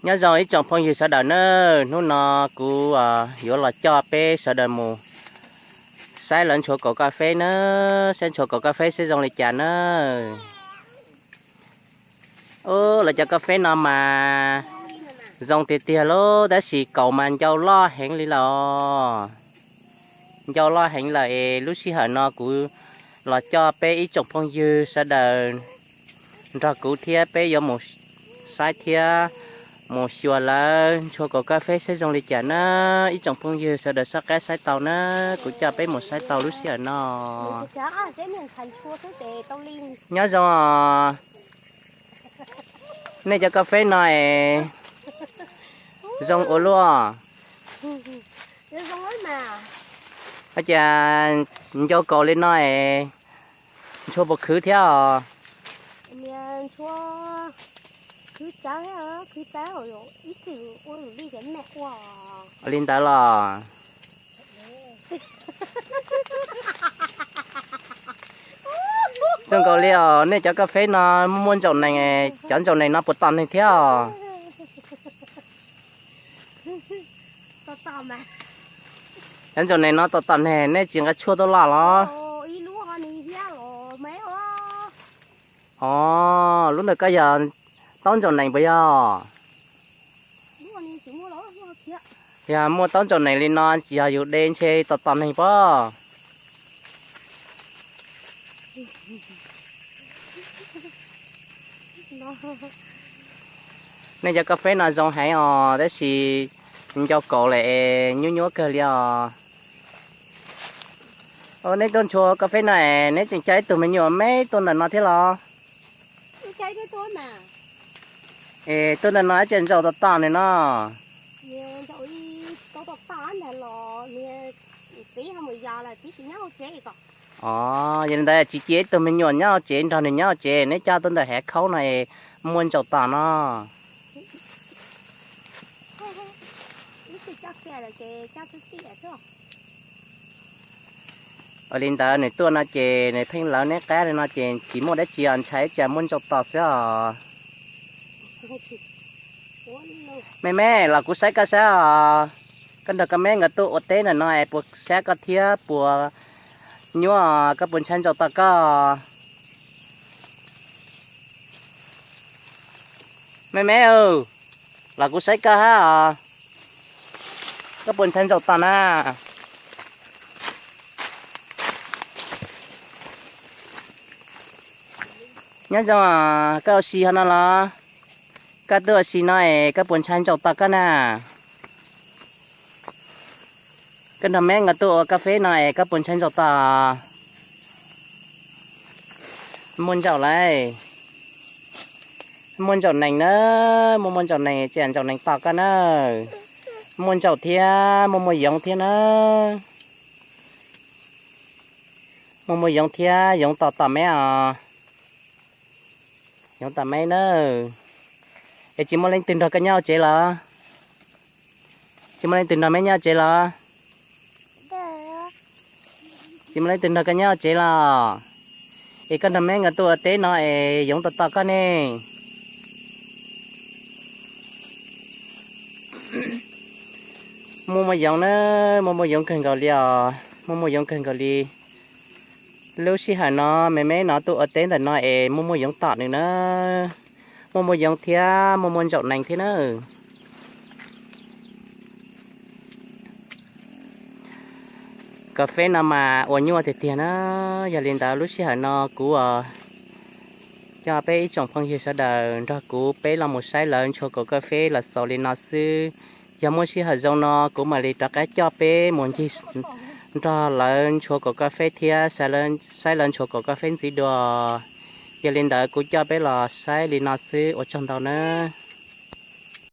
Nyob zoo ib tsoom phooj ywg sawv daws na, hnub no kuv yuav los coj peb sawv daws mus saib lawv ntshua kaus kas fes na, saib ntshua kaus kas fes seb zoo li cas na. Ub, lawv cov kas fes no mas zoo tiag tiag lauj, tab sis kaus mas ncau loj heev li lawm os. Ncau loj heev lawm es lub sij hawm no kuv los coj peb ib tsoom phooj ywg sawv daws nrog kuv thiab peb yuav mus saib thiab mus xyuas lawv ntshua kaus kas fes seb zoo li cas na. Ib tsoom phooj ywg sawv daws sab qab saib tau na, kuv coj peb mus saib tau lub sij hawm no. Nyob zoo os. Nej cov kas fes no es zoo ua luaj. Ua cas ncau kaus li no es ntshua puas khwv thiab os? Li ntawd los zoo nkaus li os, nej cov kas fes no muaj muaj ntsaum nees, cov ntsaum nees no puas tom neeg thiab os? Cov ntsaum nees no tom tom neeg, nej tsis nqa tshuaj tuaj loj los? Os, lub ntawm koj yog taub ntsaum nees puas yog? Yog muaj taub ntsaum nees li no, yog yus de ntshe tom tom neeg pob. Nej cov kas fes no zoo heev os, tab sis ncau kaus lawm es nyuaj nyuaj kawg li os. Neb tuaj ntshua kas fes no es neb tseem coj ib tug me nyuam me tuaj ntawm no thiab los? Es tuaj ntawm no ib tse ntsaum tom tom nws no. Os, yog li ntawd tsis cia ib tug me nyuam nyob hauv tsev, nrog nws nyob hauv tsev, neb coj tuaj ntawm hav khaub no es muaj ntsaum tom no. Ua li ntawd nws tuaj no ces nws pheej lawv neb qab li no ces tsis muaj dab tsi os, ntshai ib tsam muaj ntsaum tom xwb os. Me me los kuv saib koj sab os, koj nrog koj me nkawd tuaj ua teb ntawm no es puas sab koj thiab puas nyuaj, koj puas ntshai ntsaum tom koj? Me me, los kuv saib koj hab os, koj puas ntshai ntsaum tom na? Nyob zoo, koj ua si ho no los? Koj tuaj ua si no es koj puas ntshai ntsaum tom koj na? Koj nrog me nkawd tuaj ua kas fes no es koj puas ntshai ntsaum tom? Muaj ntsaum lauj. Muaj ntsaum nees na, muaj muaj ntsaum nees, tsis ntsaum nees tom koj na. Muaj ntsaum thiab muaj muaj yoov thiab na. Muaj muaj yoov thiab yoov tom tom me os. Yoov tom me na. Es tsis muaj leej twg nrog koj nyob hauv tsev los? Tsis muaj leej twg nrog me nyob hauv tsev los? Tsis muaj leej twg nrog koj nyob hauv tsev los? Es koj nrog me nkawd tuaj ua teb no es yoov tom tom koj ne. Muaj muaj yoov na, muaj muaj yoov kawg nkaus li os, muaj muaj yoov kawg nkaus li. Lub sij hawm no me me no tuaj ua teb ntawm no es muaj muaj yoov tom nws na. Muaj muaj yoov thiab muaj muaj ntsaum nees thiab na. Kas fes no mas ua nyuaj tiag tiag na. Yog li ntawd lub sij hawm no kuv coj peb ib tsoom phooj ywg sawv daws nrog kuv peb los mus saib lawv ntshua kaus kas fes los xaus li no xwb. Yog muaj sij hawm zoo no kuv mam li rov qab coj peb mus ncig nrog lawv ntshua kaus kas fes thiab saib lawv ntshua kaus kas fes ntxiv dua. Yog li ntawd kuv coj peb los saib li no xwb, ua tsaug ntau nawb.